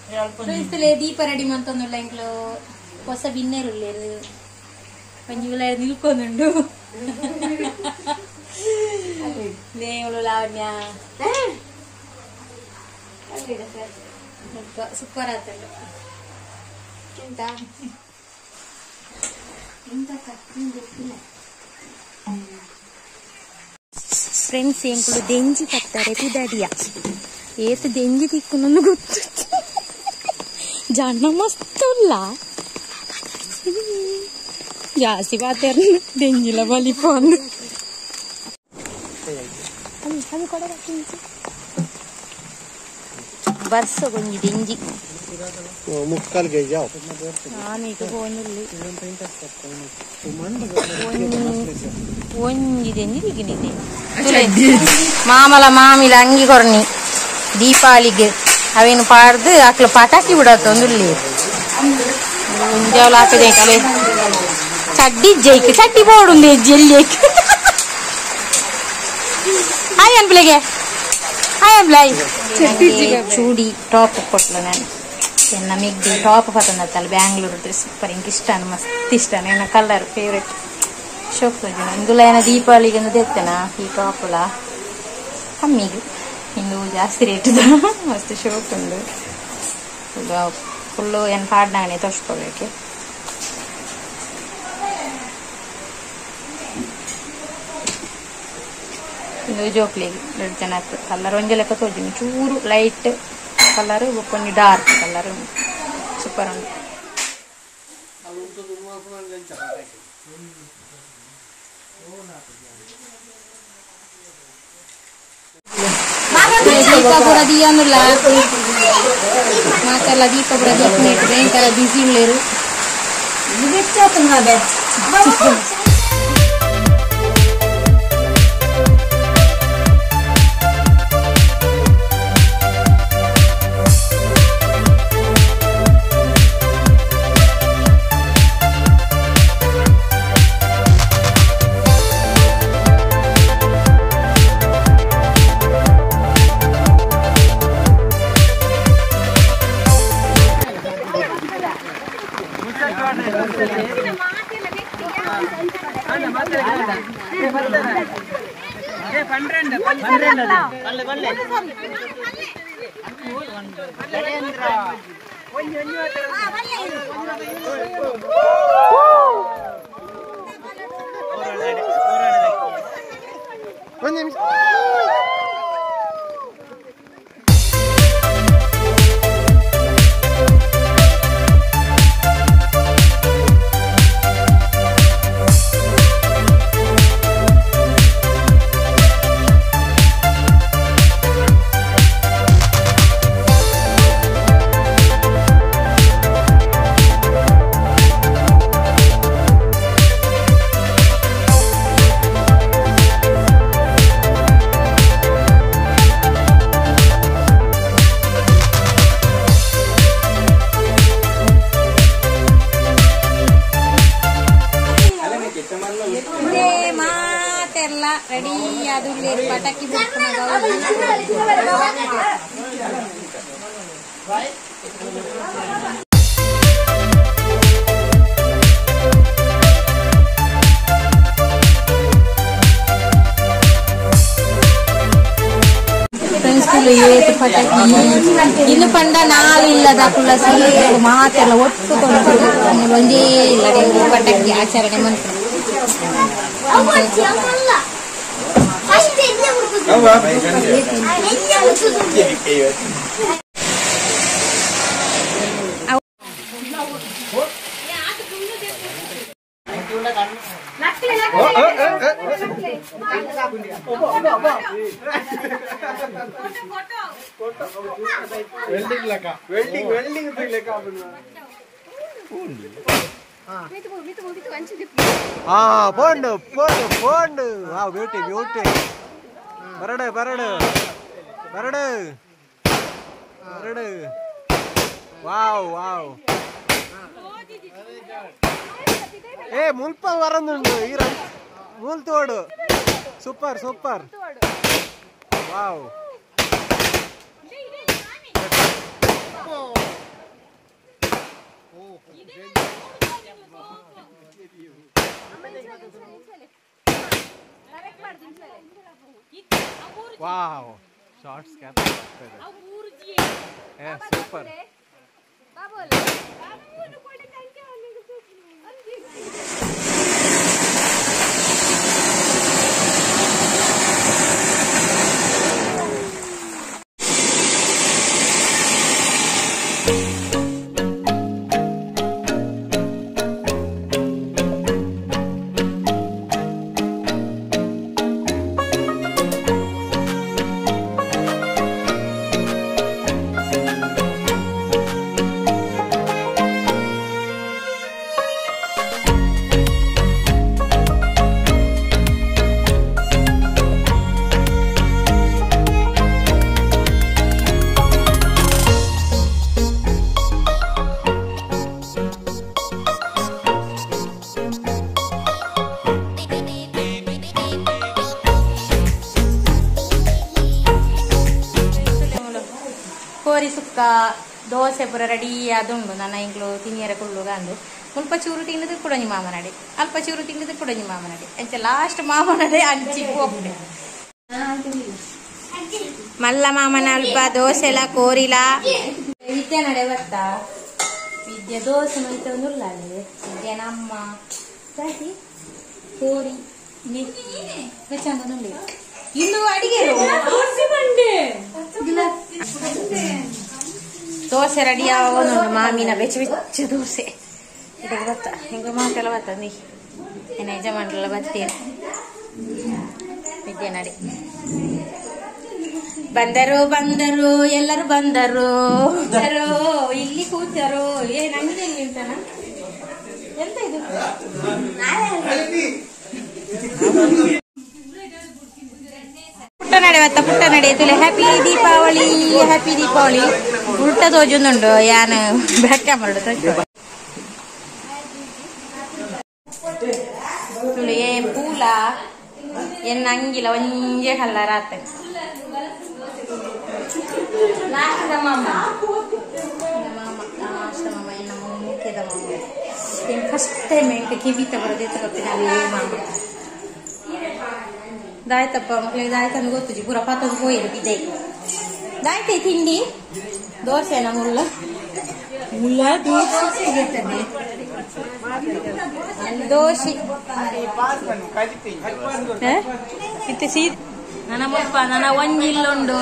Friends ದೀಪ ready ಮಂತೊಂದುಲ್ಲ ಎಂಕ್ಲು ಹೊಸ ಬಿನ್ನೆರುಲ್ಲೇರು ಒಂಜಿ ಉಲಾಯ ನಿಲ್ಕೊಂದುಂಡು ನೇವಳು ಲಾವಣ್ಯ ಸೂಪರ್ ಆತಂಡು ಎಂತ ಫ್ರೆಂಡ್ಸ್ ಎಂಕುಲು ದೆಂಜಿ ಪತ್ತಾರೆ ಪಿದಡಿಯ ಏತ್ ದೆಂಜಿ ತಿಕ್ಕುನೊಂದು ಗೊತ್ತು ಜನ ಮಸ್ತುಲ್ಲ ಜಾಸ್ತಿ ಪಾತೆರ್ ದೆಂಜಿಲ ಬಲಿಪು ಅಂದು ಬರ್ಸ ಕೊಂಜಿ ದೆಂಜಿ ಮುಕ್ಕಾಲ್ ಗೈಜಾವ್ ಆಮೇಲೆ ಪೋನುಲ್ಲಿ ಒಂಜಿ ದೆಂಜಿ ತಿಕ್ಕಿನಿದೆ ಮಾಮಲ ಮಾಮಿಲ ಅಂಗಿ ಕೊರ್ನಿ ದೀಪಾವಳಿಗೆ ಅವೇನು ಪಾಡ್ದು ಅಕ್ಲು ಪಟಾಕಿ ಬಿಡತ್ತೊಂದುಲ್ಲಿ ಒಂಜಾವಲ ಹಾಕಿದೆ ಕಲೆ ಚಡ್ಡಿ ಜೈಕ್ ಚಡ್ಡಿ ಬೋಡುಂದು ಜೆಲ್ಲಿಯಕ್ಕೆ ಹಾಯ್ ಅನ್ಪ್ಲೆಗೆ ಹಾಯ್ ಅನ್ಪ್ಲೈ ಚೂಡಿ ಟಾಪ್ ಕೊಟ್ಲು ನಾನು ಎನ್ನ ಮಿಗ್ದಿ ಟಾಪ್ ಪತ್ತಂದತ್ತಲ್ಲ ಬ್ಯಾಂಗ್ಳೂರ್ ಸೂಪರ್ ಇಂಕ ಇಷ್ಟ ಮಸ್ತ್ ಇಷ್ಟ ನನ್ನ ಕಲರ್ ಫೇವ್ರೆಟ್ ಶೋಕ್ ತೋಜುನ ಇಂದುಲ ಏನ ದೀಪಾವಳಿಗೆ ದೆತ್ತನ ಈ ಟಾಪುಲ ಕಮ್ಮಿಗೆ ಇಂದು ಜಾಸ್ತಿ ರೇಟ್ ಮಸ್ತ್ ಶೋಕ್ ಉಂಡು ಫುಲ್ಲು ಏನು ಪಾಡ್ನಾಗನೆ ತೋರ್ಸ್ಕೋಬೇಕು. ಇಂದು ಜೋಕ್ಲಿಗೆ ಎರಡು ಜನ ಕಲರ್ ಒಂಜಿ ಲೆಕ್ಕ ತೋಜುನಿ ಚೂರು ಲೈಟ್ ಕಲರ್ ಬೊಕ್ಕೊಂಜಿ ಡಾರ್ಕ್ ಕಲರ್ ಸೂಪರ್ ಉಂಟು. ದೀಪ ಪೂರ ದೀಯೊಂದುಲ್ಲ ಮಾತೆಲ್ಲ ದೀಪ ಪೂರ ದೀಪ ಭಯಂಕರ ಬಿಸಿ ಉಳ್ಳೇರು. ರೆಡಿ ಅದು ಪಟಾಕಿ ಪಟಾಕಿ ಇನ್ನು ಪಂಡ ನಾಲ್ ಇಲ್ಲದ ಕುಲಸಿ ಮಾತೆಲ್ಲ ಒಟ್ಟು ಒಂದೇ ಇಲ್ಲ ಪಟಾಕಿ ಆಚರಣೆ ಮಂತ್ರ. ಪೋಂಡು ಪೋಂಡು ಪೋಂಡು. Beauty beauty. ಬರಡು ಬರಡು ಬರಡು ಬರಡು. Wow wow. ಏ ಮುಲ್ಪ ಬರಂದುಂಡು ಈ ಮೂಲ್ತೋಡು. Super super. Wow. ವಾವ್ ಶಾರ್ಟ್ಸ್ ಕ್ಯಾಪ್ಚರ್ ಆಗ್ತದೆ. ಏ ಸೂಪರ್. ಕೋರಿ ಸುಕ್ಕ ದೋಸೆ ಪೂರ ರೆಡಿ ಆದುಂಡು. ನನ್ನ ಇಂಗ್ಲು ತಿನಿಯರ ಕುಳ್ಳುಗ ಅಂದು ಮುಲ್ಪ ಚೂರು ತಿಂದದು ಕುಡೊಂಜಿ ಮಾಮನಡೆ, ಅಲ್ಪ ಚೂರು ತಿಂದದು ಕುಡೊಂಜಿ ಮಾಮನಡೆ, ಅಂಚ ಲಾಸ್ಟ್ ಮಾಮನಡೆ ಅಂಚಿ ಪೋಪುಂಡು. ಮಲ್ಲ ಮಾಮನ ಅಲ್ಪ ದೋಸೆಲ ಕೋರಿಲ ವಿದ್ಯೆ ನಡೆ ಬರ್ತಾ ವಿದ್ಯೆ ದೋಸೆ ಮೈತ ಒಂದು ವಿದ್ಯೆ ನಮ್ಮ ಕೋರಿ ಚಂದ ಇನ್ನು ಅಡಿಗೆ ದೋಸೆ ರೆಡಿ ಆಗೋದು ಮಾಮಿನ ಬೆಚ್ಚ ಬೆಚ್ಚ ದೋಸೆ ಇದಕ್ಕೆ ಬತ್ತ ಹಿಂಗೆ ಮಾತೆಲ್ಲ ಬತ್ತ ನೀ ಏನ ಯಜಮಾನ್ರೆಲ್ಲ ಬತ್ತೀರ. ವಿದ್ಯೆ ನಡೆ ಬಂದರು ಬಂದರು ಎಲ್ಲರೂ ಬಂದರು ಇಲ್ಲಿ ಕೂತರು. ಏ ನಂಗೆ ಎಲ್ಲಿ ಉಂಟನ ಎಂತ ಇದು? ಪುಟ್ಟ ನಡೆ ಬತ್ತ ಪುಟ್ಟ ನಡೆ ತುಲೆ. Happy Deepavali happy Deepavali. ಉಲ್ಟ ತೋಜೊಂದುಂಡು ಯಾನ್ ಬ್ಯಾಕ್ ಕ್ಯಾಮರಾ ತುಲೆ ಏ ಪೂಲ ಎನ್ನ ಅಂಗಿಲ ಒಂಜೆ ಕಲ್ಲರ್ ಆತ. ಲಾಸ್ಟ್ ಮಾಮ ಮಾಮ ಲಾಸ್ಟ್ ಮಾಮ ಎನ್ನ ಮುಖ್ಯದ ಮಾಮ. ಫಸ್ಟ್ ಟೈಮ್ ಎಂಟು ಕಿವಿತ ಬರೋದೈತೆ ಗೊತ್ತಿಲ್ಲ ಮಾಮ. ದಾಯ್ತಪ್ಪ ಮಕ್ಳಿಗೆ ದಾಯ್ತಂದು ಗೊತ್ತುಜಿ ಪೂರ ಪಾತದ ಪೋಯಿರು ಬಿಜೈ ದಾಯ್ತೆ ತಿಂಡಿ ದೋಸೆನ ಮುಲ್ಲ ಮುಲ್ಲ ದೋಸೆ ದೋಸೆ ಇತ್ತೆ ಸೀ ನನ್ನ ಮುಲ್ಪ ನನ್ನ ಒಂಜಿ ಇಲ್ಲುಂಡು.